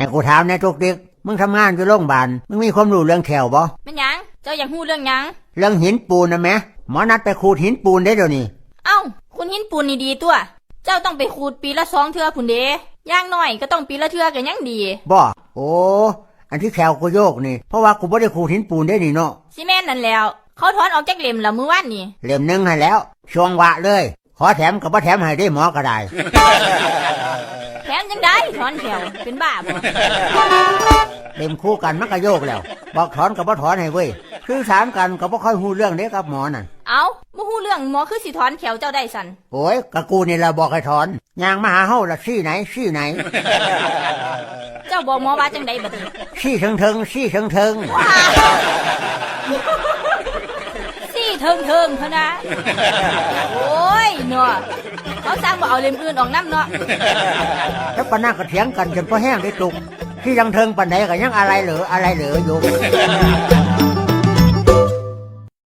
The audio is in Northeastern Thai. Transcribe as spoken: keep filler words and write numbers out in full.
ให้กูถามแหน่ ตุ๊กติ๊ก มึงทำงานอยู่โรงพยาบาล มึงมีความรู้เรื่องแข้วบ่ แม่นหยัง เจ้าอยากฮู้เรื่องหยัง เรื่องหินปูนน่ะแหม หมอนัดไปขูดหินปูนเด้เดี๋ยวนี้ เอ้า ขูดหินปูนนี่ดีตั่ว เจ้าต้องไปขูดปีละสองเทื่อพุ้นเด้ อย่างน้อยก็ต้องปีละเทื่อก็ยังดี บ่ โอ้ อันที่แข้วกูโยกนี่ เพราะว่ากูบ่ได้ขูดหินปูนเด้นี่เนาะ สิแม่นนั่นแหล้ว เขาถอนออกจักเล่มละมื้อวานนี่ เล่มหนึ่งหั้นแหล้ว ช่วงวะเลย ขอแถมก็บ่แถมให้เด้ หมอก็ได้ แถมจั่งใด ถอนแข้ว เป็นบ้าบ่ เล่มคู่กันมันก็โยกแล้ว บอกถอนก็บ่ถอนให้เว้ย สื่อสารกันก็บ่ค่อยฮู้เรื่องเด้กับหมอนั่น เอ้า บ่ฮู้เรื่องหมอคือสิถอนแข้วเจ้าได้สั่น โอ้ย ก็กูนี่แหละบอกให้ถอน ย่างมาหาเฮาละ ซี่ไหน ซี่ไหน เจ้าบอกหมอว่าจั่งใดบัดนี้ ซี่เทิงๆ ซี่เทิงๆ ซี่เทิงๆ เท่านั้น โอ้ยเนาะ เขาสั่งบ่เอาเล่มอื่นออกนำเนาะ แล้วปานนั้นก็เถียงกันจนพอแห้งได้ตุก ซี่เทิงๆ ปานใดก็ยังอะไรเหรอ อะไรเหรออยู่